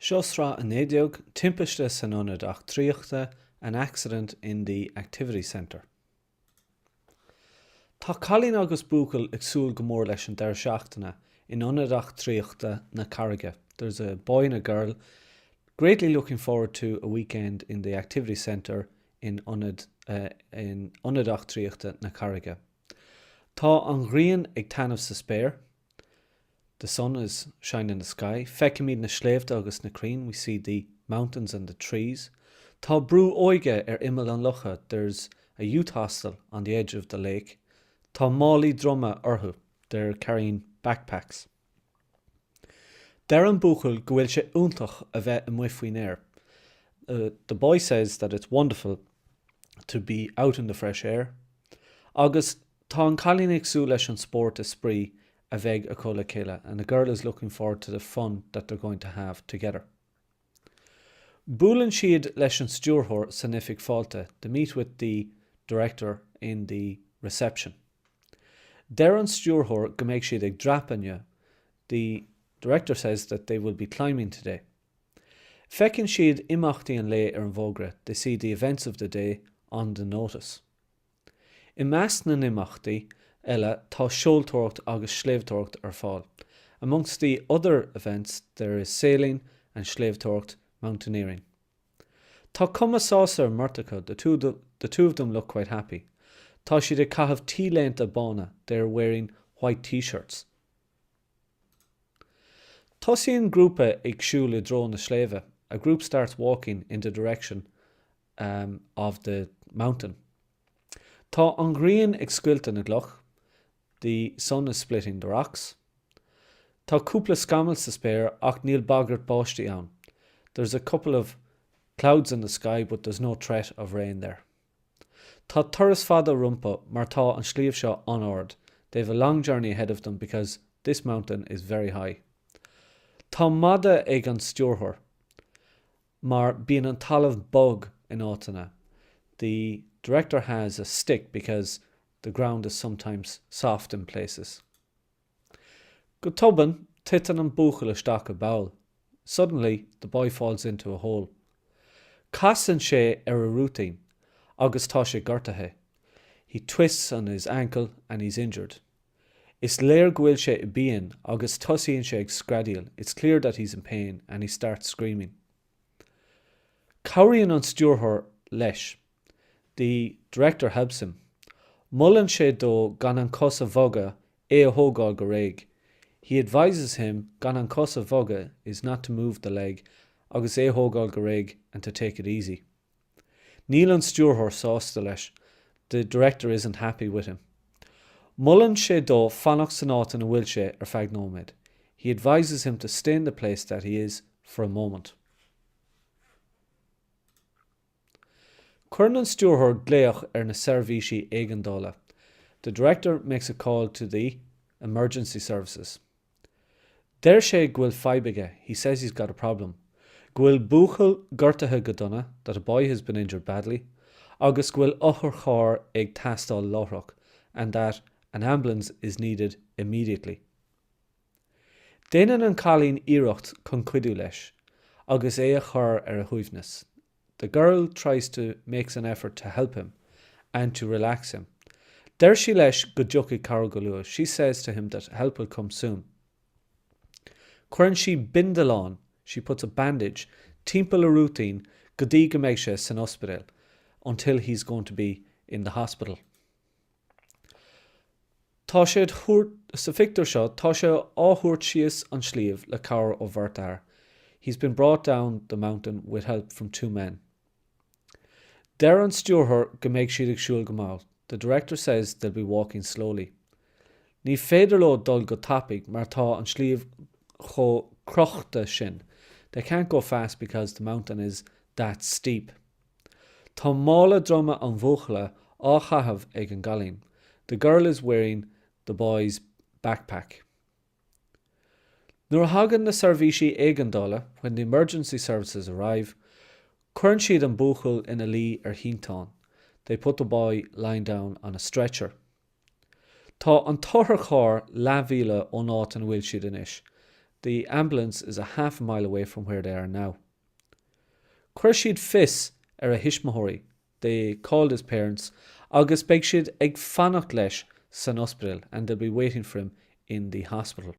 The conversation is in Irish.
Seo Sraith 19, Timpiste san Ionad Eachtraíochta, An Accident in the Activity Centre. Tá cailín agus buachaill ag súil go mór leis an deireadh seachtaine in Ionad Eachtraíochta na Carraige There's a boy and a girl greatly looking forward to a weekend in the activity centre in Ionad in Ionad Eachtraíochta na Carraige. Tá an ghrian ag taitneamh sa spéir. The sun is shining in the sky. Feicimid na sléibhte agus na crainn, we see the mountains and the trees. Tá brú óige ar imeall an locha, there's a youth hostel on the edge of the lake. Tá málaí droma orthu, they're carrying backpacks. Deir an buachaill go bhfuil sé iontach a bheith amuigh faoin aer. The boy says that it's wonderful to be out in the fresh air. Agus tá an cailín ag súil leis an spórt is spraoi a bheidh acu le chéile and the girl is looking forward to the fun that they're going to have together. Buaileann siad leis an stiúrthóir san oifig fáilte, they meet with the director in the reception. Deir an stiúrthóir go mbeidh siad ag dreapadh inniu, the director says that they will be climbing today. Feiceann siad imeachtaí an lae ar an bhfógra, they see the events of the day on the notice. I measc na n-imeachtaí eile tá seoltóireacht agus sléibhteoireacht ar fáil. Amongst the other events there is sailing and sléibhteoireacht, mountaineering. Tá cuma sásta ar an mbeirt acu, the two, the two of them look quite happy. Tá siad ag caitheamh t-léinte bána, they are wearing white t-shirts. Tosaíonn grúpa ag siúl i dtreo na sléibhe, a group starts walking in the direction of the mountain. Tá an ghrian ag scoilteadh na gcloch, the sun is splitting the rocks. Tá cúpla scamall sa spéir ach níl bagairt báistí ann, there's a couple of clouds in the sky but there's no threat of rain there. Tá turas fada rompu mar tá an sliabh seo an-ard, they have a long journey ahead of them because this mountain is very high. Tá mada ag an stiúrthóir mar bíonn an talamh bog in áiteanna, the director has a stick because the ground is sometimes soft in places. Go tobann, titeann an buachaill isteach i bpoll. Suddenly, the boy falls into a hole. Casann sé ar a rúitín agus tá sé gortaithe. He twists on his ankle and he's injured. Is léir go bhfuil sé i bpian agus tosaíonn sé ag screadaíl, it's clear that he's in pain and he starts screaming. Cabhraíonn an stiúrthóir leis. The director helps him. Molann sé dó gan an cos a bhogadh, é a thógáil go réidh. He advises him gan an cos a bhogadh is not to move the leg agus é a thógáil go réidh and to take it easy. Níl an stiúrthóir sásta leis. The director isn't happy with him. Molann sé dó fanacht san áit ina bhfuil sé ar feadh nóiméid. He advises him to stay in the place that he is for a moment. Cuireann an stiúrthóir glaoch ar na seirbhísí éigeandála. The director makes a call to the emergency services. Deir sé go bhfuil fadhb aige, he says he's got a problem, go bhfuil buachaill gortaithe go dona, that a boy has been injured badly, agus go bhfuil otharcharr ag teastáil láithreach, and that an ambulance is needed immediately. Déanann an cailín iarracht chun cuidiú leis agus é a chur ar a shuaimhneas. The girl tries to makes an effort to help him and to relax him. Deir sí leis go dtiocfaidh cabhair go luath, she says to him that help will come soon. Cuireann sí bindealán, she puts a bandage, timpeall a rúitín go dtí go mbeidh sé san ospidéal, until he's going to be in the hospital. Tá sé Sa phictiúr seo, tá sé á thabhairt síos an sliabh le cabhair ó bheirt fhear. He's been brought down the mountain with help from two men. Deir an stiúrthóir go mbeidh siad ag siúl go mall. The director says they'll be walking slowly. Ní féidir leo dul go tapaidh mar tá an sliabh chomh crochta sin. They can't go fast because the mountain is that steep. Tá mála droma an bhuachalla á chaitheamh ag an gcailín. The girl is wearing the boy's backpack. Nuair a thagann na seirbhísí éigeandála, when the emergency services arrive, cuireann siad an buachaill ina luí ar shínteán. They put the boy lying down on a stretcher. Tá an t-otharcharr leathmhíle ón áit ina bhfuil siad anois. The ambulance is a half a mile away from where they are now. Chuir siad fios ar a thuismitheoirí, they called his parents, agus beidh siad ag fanacht leis san ospidéal, and they'll be waiting for him in the hospital.